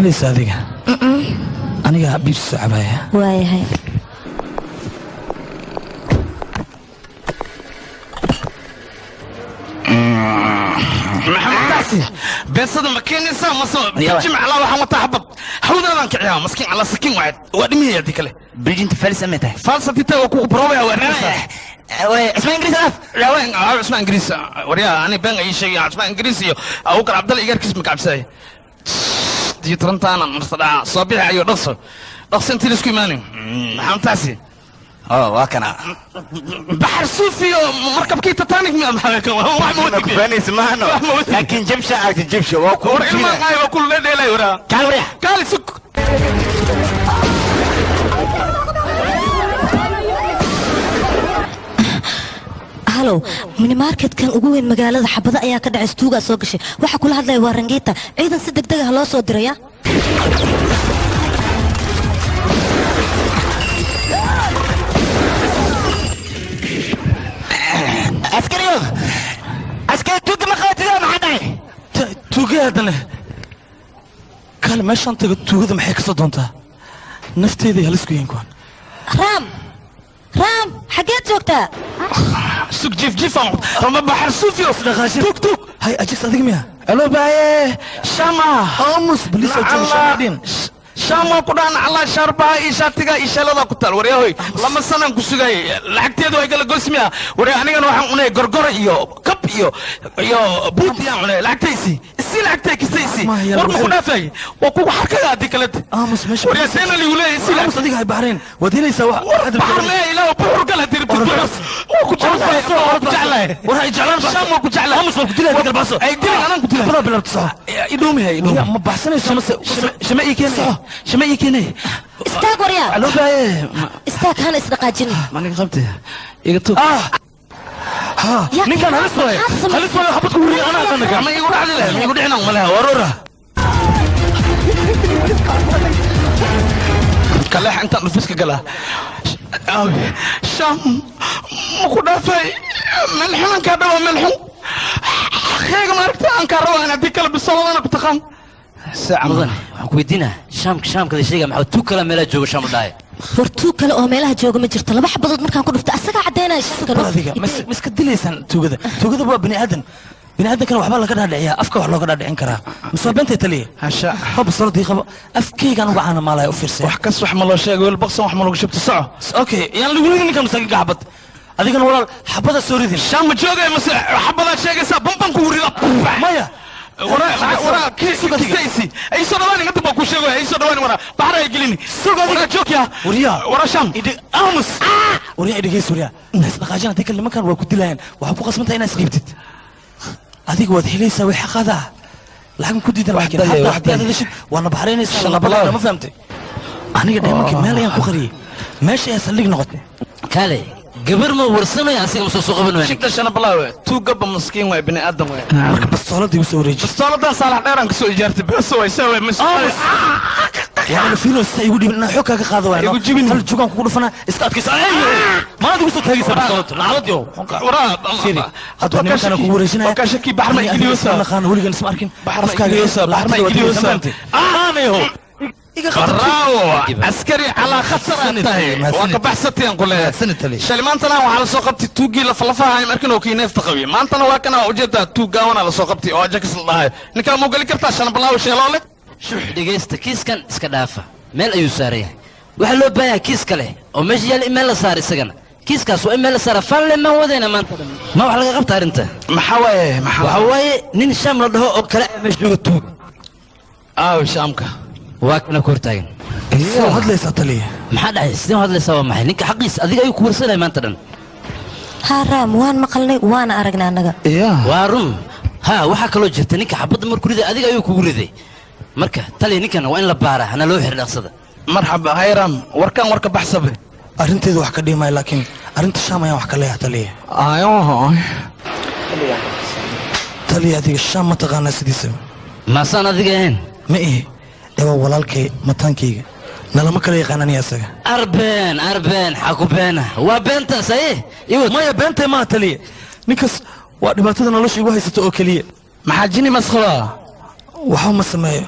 Cabaysa adiga? Aniga biibsi soo cabaya. Waayahay. Maxamed taasi beesada ma keenaysaa mase jimc alla waxaan wataa xabad hawdaadaan kiciyaa maskiin alla sakiin waayad waa dhimihii haddii kale. Bijinta falis amay tahay? Falsatita waa kugu baroobaya waa dhimihii. Cusmaan Ingiriis af. Yaween Cusmaan Ingiriis waryaa ani been ay sheegay Cusmaan Ingiriis iyo Abubakar Cabdalle igarkiis ma kacabsaday diyo tarantaana marsadhaa soo bixi ayo dhaqso dhaqso intii laisku imaanin. Maxamed taasi. Oo waa kana. Baxar suufi oo markabkii Titanic mi wax ma wadi kufaanaysa maahano, laakiin jabsha aragta jabsha waa ku war ilmaan qaay waa ku dheelay waraa. Kaal waryaa. Kaali sug. Halow, minimarketkan ugu weyn magaalada xabado ayaa ka dhacay, tuugaa soo gashay. Waxa kula hadlaya waa Rangeeta. Ciidan si degdeg ah loo soo diraya. Askariyo, askari, tuuga ma qabatida? Maxaa dhacay? Tuugada haddana kale meeshaan tago, tuugada maxay kasoo doontaa? Nafteeday halis ku yihiin kuwan. Raam, Raam, xaggeed joogtaa? Sug, jiif jiif rama baxar suufi oo Dhaqaashin. Tug tug. Hay Ajax, adiga miya? Alo baaye shama. Aamus, baliis oo jooga shamadin. Shama ku dhahan allah shaarbaha iyo shaatiga iyo sheelada ku taal. Waryahoy, 2 sanaan ku sugayay, lacagteedu way kala goysmiya. Warya, anigana waxaan cunay gorgoro iyo kab iyo buut iyaan cunay. Lacagtaysi isii, lacagtay kistaysi. Maya, war ma ku dhaafay waa kugu xarkaga haddii kalete. Aamus meesha. Warya, seena ligu leeyahay isii. Aamus adiga, hay Baxrayn waad helaysaa wax. War baxar lee ilaa buxur gal haddii rabtid buxur waa ku jeclahay, waa ku jeclahay. War hay jeclaan. Sham waa ku jeclahay. Aamus, waa ku dilay haddii kale baxso. Ay dilin, anaan ku dilay. Badaa bilowta soco. Idhoomihay idhoomi. Ma baxsanaysaa mase? Shama ii keenay, shama ii keenay. Istaag waryaa. Alo baaye. Istaag, hana isdhaqaajinin. Maniga qabte iga tug. Ha, ninkan halis waaye, halis waaye, xabad ku wuriya anaa aqaana. Ma igu dhacdi leh, ma igu dhicin malaha waroora kaleex intaan dhufiska galaa. Sham ma ku dhaafay, meel xun kaa dhawaa, meel xun xaqeega maaragta aan kaa rabaa in haddii kale bisoladana ku taqaan. Mudane, waxaan ku weydiinaa shaamka, shaamkada sheega maxaa tuug kale meelaha jooga shaam la dhahay? War tuug kale oo meelaha jooga ma jirto. Laba xabadood markaan ku dhufto asagaa caddaynaya shaamka. Adiga ma iska dilaysaan tuugada? Tuugada waa bani aadan, bani aadankana waxbaa laga dhaadhiciyaa, afka wax looga dhaadhicin karaa. Mise waa beentay taliya? Hasha. Haba soladii qaba, afkaygaan uga caana maalaya u fiirsaya. Wax kas wax ma loo sheego wel baqsan wax ma lagu shubto soco. Okay, yaan lagu ridin ninkan masaakiinka xabad. Adigana walaal xabada soo ridin. Shaam ma joogay mase xabadaa sheegaysaa bamban kugu rida? Maya. Waraa kiisaysi ay soo dhawaan inta baa ku sheegaya ay soo dhawaan waraa baxra ay gelini waraa joogya. Waryaa. Waraa shaam. Aamus waryaa, idhegeys waryaa, isdhaqaajin haddii kale nimankan waa ku dilayaan. Waxaa ku qasbantahay inaad isdhiibtid. Adiga waad helaysaa way xaqaada lacag ma ku diidan, laakiin dayay, hadda wax haddii aad dayay. hadashid waa na baxraynaysaa. Shan labalada bilood. Ma fahamtay? Aniga dheemankii meel ayaan ku qariyey, meesha ayaa saldhig noqotay. Kaale, gabar ma warsanaya asiga ma soo soo qaban waaya? Shidda shana balaawe tuugaba maskiin waay bini aadam waay. Marka bastooladii igu soo wareeji. Bistooladan Saalax Dheeraan kasoo ijaartay beeso way saa way mas. Aamus, waa la fiilo sida igu dhiibin inaan xoog kaaga qaado waay. Igu jibin. Hal jugaan kugu dhufanaa, iska adkaysa. Maad igu soo taagaysaa bastoolada nacladii oo waraa. Firi, hadda nimankaan kugu wareejinaya. Waa kaa shaki baxar ma Aniga adiga igiliyoosa. isma naqaano, weligan isma arkin. Baxar ma Afkaaga igiliyoosa, baxar ma lacagtada waad igiliyoosa. fahamtay? Aanayaho iga qabta. Bravo, askari calaa khatar aad tahay, waa ka baxsateen ku leeyahay. Shalay maantana waxaa la soo qabtay tuuggii lafalafaha ay markin oo kii neefta qabiy. Maantana waa kana ujeedaa tuug gaawana la soo qabtay oo Ajax la dhahay. Ninkaa muu geli kartaa shan balaaw sheeloole? Shux, dhegaysta, kiiskan iska dhaafa, meel ayuu saaran yahay. Waxaa loo baahan yahay kiis kale oo meesha yaalla in meel la saara isagana. Kiiskaas waa in meel la saara. Fanle maan wadayna maanta dhan ma wax laga qabta arrinta. Maxaa waaye, maxaa? Waxaa waaye nin shaam la dhaho oo kale ayaa meesha jooga tuug. Aaw shaamka? Waa kana ku hortaagan. Soo hadlaysaa taliya. Maxaa dhacay? Sideen u hadlaysaa? Waa maxay ninka xaqiisa adiga ayuu ku warsanaya maanta dhan. Haa Raam, waan maqalnay waana aragnay annaga. Waa run. Ha, waxaa kaloo jirta ninka xabadda markuu riday adiga ayuu kugu riday. Marka taliya, ninkan waa in la baaraa hana loo xir dhaqsada. Marxaba hayram, warkan warka baxsabe. Arrinteedu wax ka dhimay, laakiin arrinta shaam ayaan wax ka leeyahay taliya. Ayo. Taliya, adiga shaam ma taqaanaa sidiisa? Maasaan adiga ahayn? Ma ihi ee waa walaalkay mataankayga, nalama kala yaqaan aniga isaga. Arbeen arbeen xaku beena waa beentaas aye iwad. Maya, beentay maa taliya, ninkaas waa dhibaatada nolosha igu haysato oo keliya. Maxaa jini masqabaa? Waxba ma sameeyo.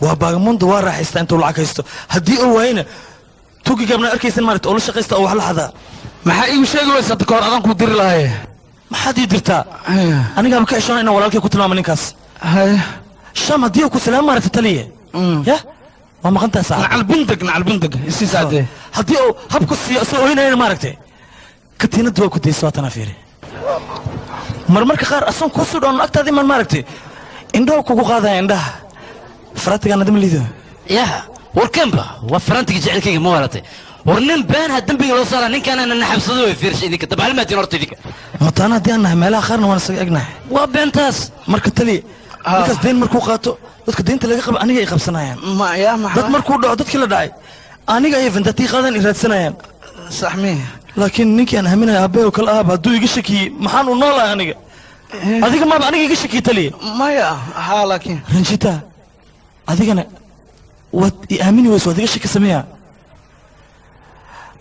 Waa baagamundo, waa raaxaystaa intuu lacag haysto. Haddii uu waayena, tugi gabna arkaysan maaragta oo la shaqaysta oo wax la xadaa. Maxaa iigu sheegi weysa hadda kahor? Adaan kuu diri lahaye. Maxaad ii dirtaa? Anigaaba ka xishoona inaan walaalkay ku tilmaamo ninkaas. Sham haddii uu ku salaam maaragta, taliye ya waa maqantahay saaxib. Nacal bundag, nacal bundag, isii saadee. Haddii uu habku siiyo isagoo oynayana maaragtay, katiinadda waa ku daysa, waa tanaa. Fiiri, marmarka qaar asoon kuu soo dhoon agtaada imaan maaragtay, indhaha kugu qaadaya, indhaha faratigaan adama liido. Ya, warkanba waa farantiga jecelkayga, ma waratay? War nin beenha dembiga loo saara, ninkaana naxabsado way. Fiirsha idinka dabaalmaatiin horta idinka. Mataana haddii aan nahay, meelaha qaarna waan isaga egnahay. Waa beentaas. Marka taliya, ninkaas deyn markuu qaato, dadka deynta laga qaba aniga ay qabsanayaan. Ma ya? Dad markuu dhaco, dadkii la dhacay aniga ayay vendetta qaadan, i raadsanayaan. Sax miya? Laakiin ninkii aan haminaya aabbe oo kale ahaba hadduu iga shakiyey, maxaan u noolahay aniga? Adiga maaba aniga iga shakiyey, taliya? Maya, haa, laakiin Ranjita, adigana waad i aamini weyso, waad iga shaki sameeya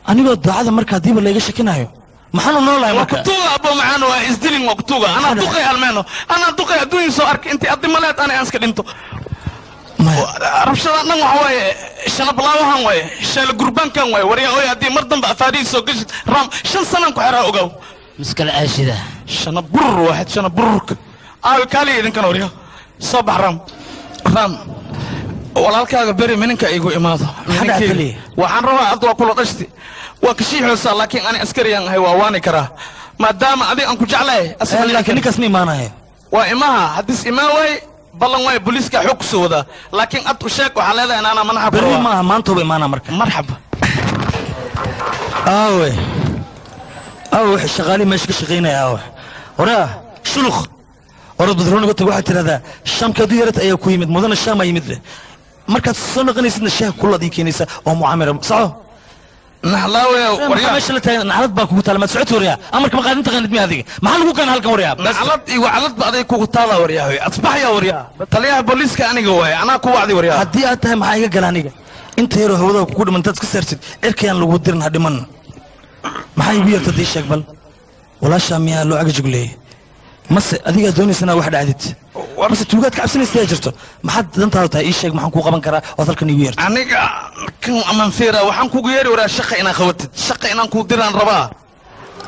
anigoo daacada. Marka haddiiba layga shakinaayo, maxaan u noolahay? Waa marka kutuuga, abo macaan, waa isdilin, waa kutuuga. Anaa duqay almeeno, anaa duqay adduunya soo arkay intii addi maleed ani aan iska dhinto. Maya. Rabshadaan dhan waxa waaye shanablaawahan waaye, sheela gurbaankan waaye. Waryaa oy, haddii mar dambe afaarihi soo geshid, Raam, 5 sanaan ku xeraa, ogow. Miskale aashida. Shana burur waaxid, shana bururka aawi kaaliya idinkan. Waryaa, soo bax Raam. Raam, walaalkaaga beri mininka igu imaado. Maxaa dhacay, taliya? Waxaan rabaa, adda waa kula dhashti, waa kashiixoosaa, laakiin ani askariyaan ahay, waa waani karaa maadaama adiga aan ku jeclahay. Laakiin ninkaas ma imaanaya. Waa imaha. Haddiis imaan waay, ballan waay, booliiska xoog kusoo wadaa. Laakiin ad u sheeg, waxaa leedahay inaanaa manaxa ku Berri rabaa. maaha, maantooba imaanaa marka. Marxaba. Aawe, aawe wixii shaqaalihii meesha ka shaqaynaya? Aawe? Waraa shuluq, orod badrooniga tag. Waxaad tidhahdaa Shaamkaad u yarata ayaa ku yimid, mudana Shaamaa yimid leh. Markaad soo noqonaysidna shaah kulaad ii keenaysa oo mucaamira soco. Naxlaawe. Maxaa Waryaa. meesha la taagan? Naclad baa kugu taala. Maad socoti waryaa? Amarka ma qaadin taqaanid miya adiga? Maxaa lagu keena halkan waryaa? Naclad iyo wacladba aday kugu taalaa, waryaahoy. Asbaxyaa waryaa, taliyaha booliiska aniga waaye, anaa ku wacdi waryaa. Haddii aad tahay, maxaa iga gala aniga? Inta yaroo hawadaha kugu dhiman intaad iska saartid, cirkayaan lagu dirin, ha dhiman. Maxaa igu yarta dii? Sheeg bal, walaashaa miyaa loo cagajugleeyey, mase adigaa doonaysa inaad wax dhacdid, mase tuugaad ka cabsanaysa yaa jirto? Maxaad dantaada tahay? Ii sheeg, maxaan kuu qaban karaa ood halkan iigu yarto? Aniga kan amanfiira waxaan kugu yeeri waraa shaqa inaan qabatid, shaqa inaan kuu diraan rabaa.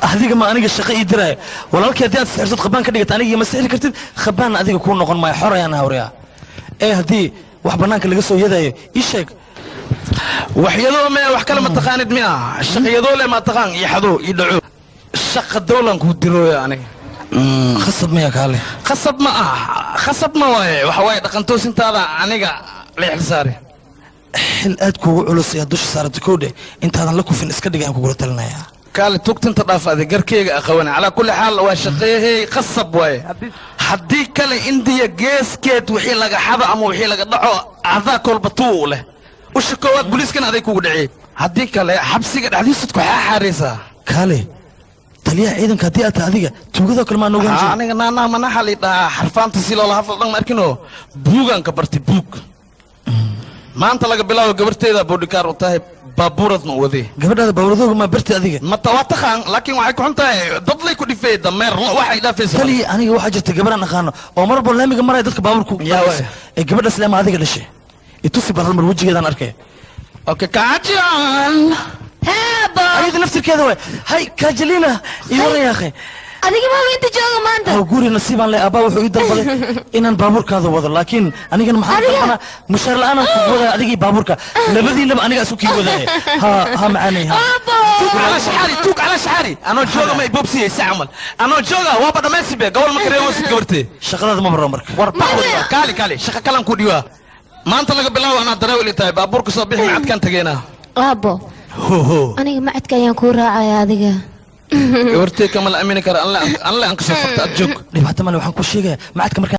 Adiga ma aniga shaqo ii diraayo? Walaalkii haddii aad sixirtod khabaan ka dhigata, aniga ima sixri kartid, khabaanna adiga kuu noqon maayo. Xor ayaan ahay waryaa. Ee haddii wax bannaanka laga soo yadaayo, ii sheeg. Waxyadoo maya, wax kale ma taqaanid miya? Shaqyadoo le ma taqaan? Iyo xado iyo dhaco, shaqa dowlan kuu dirooya aniga. Khasab miya kaale? Khasab ma ah, khasab ma waaye. Waxa waaye dhaqantoosintaada aniga la xil saare. Xil aad kuugu culus ayaa dusha saarata kowdhe. Intaadan la kufin iska dhig ayaan kugula talinayaa. Kaale, tugtinta dhaaf, adi garkeyga aqawane. Calaa kulli xaal waa shaqeeyahey, khasab waaye. Haddii kale Indiya geeskeed wixii laga xado ama wixii laga dhaco, adaa kolba tuu u leh usha koowaad, booliiskana aday kugu dhacey. Haddii kale xabsiga dhexdiisad ku xaaxaaraysaa. Kaale, taliyaha ciidanka haddii aad tahay, adiga tuugadoo kale maa noogaan Haa, jirin? Aniga naanaa manaxa li dhahaa, xarfaanta si loola hadlo dhan ma arkinoo, buugaan ka bartay buug. Maanta laga bilaabo gabarteyda bodyguard u tahay, baabuuradna u waday. Gabadhaada baabuuradooga maa bartay adiga? Mata waa taqaan, laakiin waxay ku xun tahay dad lay ku dhifeey, dameer waxay dhaafaysa. Taliya, aniga waxaa jirta gabaraan aqaano oo mar walba laamiga maraya dadka baabuurku. Yaa waay. Ee gabadhaas lema adiga dhashay? Itusi bal hal mar, wejigeedaan arkay. Okay, Kajal. Heebo. Ayada naftirkeeda waay. Hay Kajalina, ii waran yaakhay. Adiga maama inta jooga maanta? Aw, guri nasiibaan leh. Abbaa wuxuu ii dalbaday inaan baabuurkaada wado, laakiin anigana maxaan Adiga? dalbanaa? Mushaar la'aanaan ku wadaya. Adigii baabuurka labadiinaba aniga isku kii wadaya. Ha ha, macaanay ha. Aabo. Tuug cala shaxaari, tuug cala shaxaari. Anoo jooga ma ibobsiyey si camal? Anoo jooga waaba dhammaysi be gobol ma kareewosid gabartee. Shaqadaada ma baro marka. War bax wada. Kaali, kaali, shaqa kalan ku dhiwaa. Maanta laga bilaabo anaa darawal tahay, baabuurka soo bixi, macadkaan tageynaa. Aabo. Ho ho. Aniga macadka ayaan kuu raacaya adiga. Gabartee kama la aamini kara, anle aan kasoo fagta, ad joog. Dhibaato male, waxaan ku sheegaya macadka markaa.